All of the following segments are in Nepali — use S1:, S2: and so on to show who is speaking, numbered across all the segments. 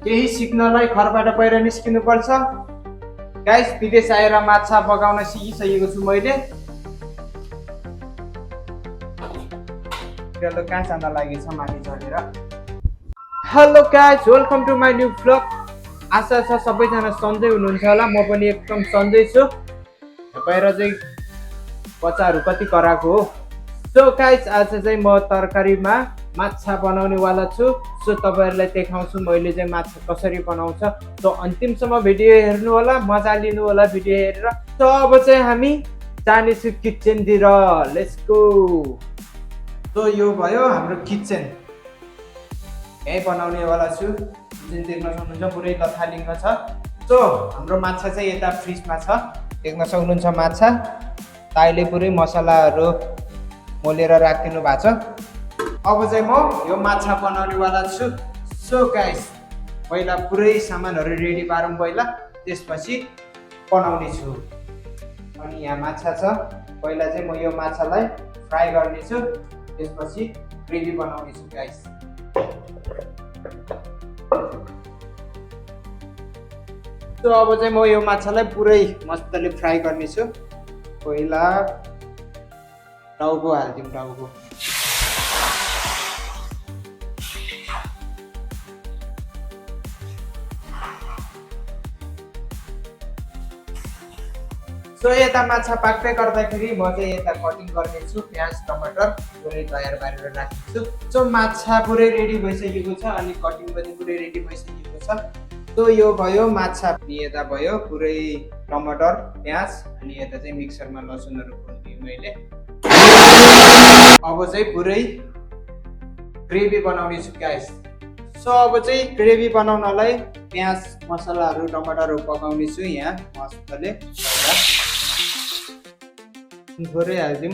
S1: केही सिक्नलाई घरबाट बाहिर निस्किनुपर्छ। गाइस विदेश आएर माछा पकाउन सिकिसकेको छु मैले। चलो कहाँ जान लागेछ माथि चढेर। Hello guys, welcome to my new vlog. आशा छ सबैजना सन्चै हुनुहुन्छ होला। म पनि एकदम सन्चै छु। बाहिर चाहिँ बच्चाहरू कति कराएको हो। सो गाइस आज चाहिँ म तरकारीमा माछा बनाउने वाला छु। सो तपाईहरुलाई देखाउँछु मैले चाहिँ माछा कसरी बनाउँछ। सो अन्तिमसम्म भिडियो हेर्नु होला, मजा लिनु होला भिडियो हेरेर। सो अब चाहिँ हामी जानेछु किचनतिर। Let's go. सो यो भयो हाम्रो किचन। यही बनाउने वाला छु। जुन देख्न सक्नुहुन्छ पुरै लथालिङ्ग छ। सो हाम्रो माछा चाहिँ यता फ्रिजमा छ। देख्न सक्नुहुन्छ माछा ताईले पुरै मसलाहरू मोलेर राखिदिनु भएको छ। अब चाहिँ म यो माछा बनाउने वाला छु। सो गाइस पहिला पुरै सामानहरू रेडी पारौँ पहिला, त्यसपछि बनाउने छु। अनि यहाँ माछा छ। पहिला चाहिँ म यो माछालाई फ्राई गर्ने छु, त्यसपछि ग्रेभी बनाउने छु गाइस। सो अब चाहिँ म यो माछालाई पुरै मजाले फ्राई गर्ने छु। पहिला टाउको हाल्दिउँ। टाउको सो यता माछा पाक्दै गर्दाखेरि म चाहिँ यता कटिङ गर्नेछु। प्याज टमाटर पुरै तयार पारेर राख्छु। सो माछा पुरै रेडी भइसकेको छ अनि कटिङ पनि पुरै रेडी भइसकेको छ। सो यो भयो माछा, अनि यता भयो पुरै टमाटर प्याज, अनि यता चाहिँ मिक्सरमा लसुनहरू खोलिदिएँ मैले। अब चाहिँ पुरै ग्रेभी बनाउने छु गाइस। सो अब चाहिँ ग्रेभी बनाउनलाई प्याज मसलाहरू टमाटरहरू पकाउने छु। यहाँ मजाले थोरै हालिदिउँ।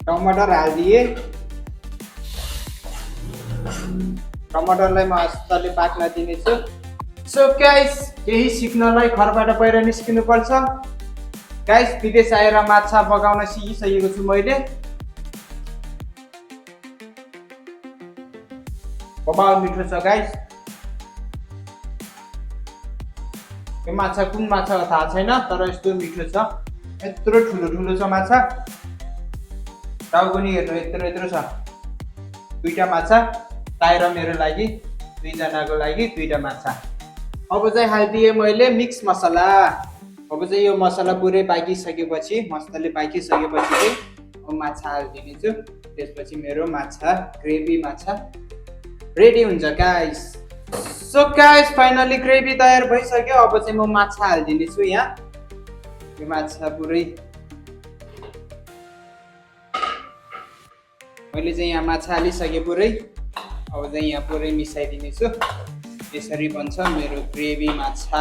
S1: टमाटर हालिदिए। टमाटरलाई मजाले पाक्न दिनेछु। सो गाइस केही सिक्नलाई घरबाट बाहिर निस्किनु पर्छ। गाइस विदेश आएर माछा पकाउन सिकिसकेको छु मैले। बहुत मिठो छ गाइस। यो माछा कुन माछा हो थाहा छैन, तर यस्तो मिठो छ। यत्रो ठुलो ठुलो छ माछा। टाउको नि हेर्नु यत्रो यत्रो छ। दुईटा माछा ताई र मेरो लागि, दुईजनाको लागि दुईटा माछा। अब चाहिँ हालिदिएँ मैले मिक्स मसला। अब चाहिँ यो मसला पुरै पाकिसकेपछि, मसाले पाकिसकेपछि चाहिँ म माछा हालिदिने छु। त्यसपछि मेरो माछा ग्रेभी माछा रेडी हुन्छ guys. So guys finally gravy तयार भइसक्यो। अब चाहिँ म माछा हालिदिने छु यहाँ। यो माछा पुरै मैले चाहिँ यहाँ माछा हालिसकेँ पुरै। अब चाहिँ यहाँ पुरै मिसाइदिने छु। यसरी बन्छ मेरो ग्रेभी माछा।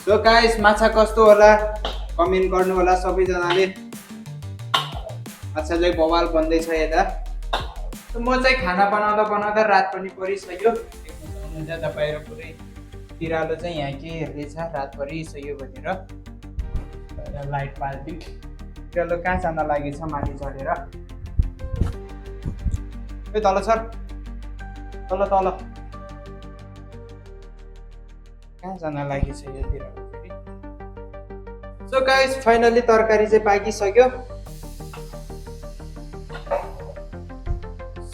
S1: सो गाइस माछा कस्तो होला कमेन्ट गर्नु होला सबैजनाले। माछा चाहिँ बवाल बन्दैछ यता। म चाहिँ खाना बनाउँदा बनाउँदा रात पनि परिसक्यो। देख्नुहुन्छ तपाईहरु पुरै तिरालो चाहिँ यहाँ के हेर्दैछ, रात परिसक्यो भनेर लाइट पाल्दिउँ। तिरालो कहाँ जान लागेछ माथि चढेर। ए तल सर, तल तल कहाँ जान लागेछ यो तिरालो। सो गाइस फाइनली तरकारी चाहिँ पाकिसक्यो।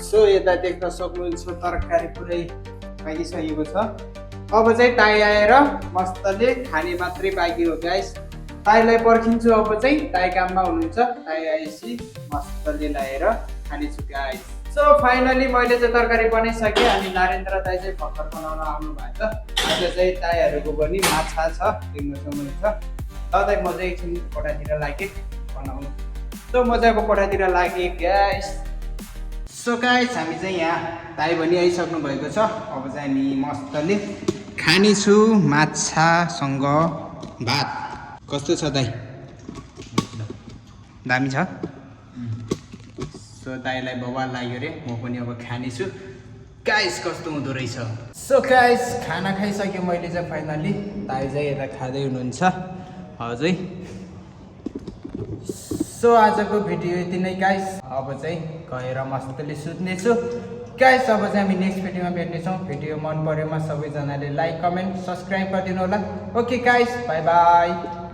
S1: सो यता देख्न सक्नुहुन्छ तरकारी पुरै पाकिसकेको छ। अब चाहिँ ताई आएर मस्तले खाने मात्रै बाँकी हो गाइस। ताईलाई पर्खिन्छु। अब चाहिँ ताई काममा हुनुहुन्छ। ताई आएपछि मस्तले ल्याएर खानेछु गाइस। सो फाइनली मैले चाहिँ तरकारी बनाइसकेँ। अनि नरेन्द्र दाई चाहिँ भर्खर बनाउन आउनु भएको छ। आज चाहिँ ताईहरूको पनि माछा छ देख्न सक्नुहुन्छ। दाइ म चाहिँ एकछिन कोठातिर लागेँ बनाउनु। सो म चाहिँ अब कोठातिर लागेँ गाइस। सो गाइस हामी चाहिँ यहाँ ताई पनि आइसक्नु भएको छ। अब चाहिँ हामी मस्तले खानेछु माछासँग भात। कस्तो छ दाइ? दामी छ। सो दाइलाई बवाल लाग्यो रे। म पनि अब खानेछु गाइस कस्तो हुँदो रहेछ। सो गाइस खाना खाइसक्यो मैले चाहिँ फाइनली। दाइ चाहिँ यता खाँदै हुनुहुन्छ। हजुर सो आजको भिडियो यति नै गाइस। अब चाहिँ गएर मस्तले सुत्नेछु गाइस। अब चाहिँ हामी नेक्स्ट भिडियोमा भेट्नेछौँ। भिडियो मन परेमा सबैजनाले लाइक कमेन्ट सब्सक्राइब गरिदिनु होला। Okay guys, by by.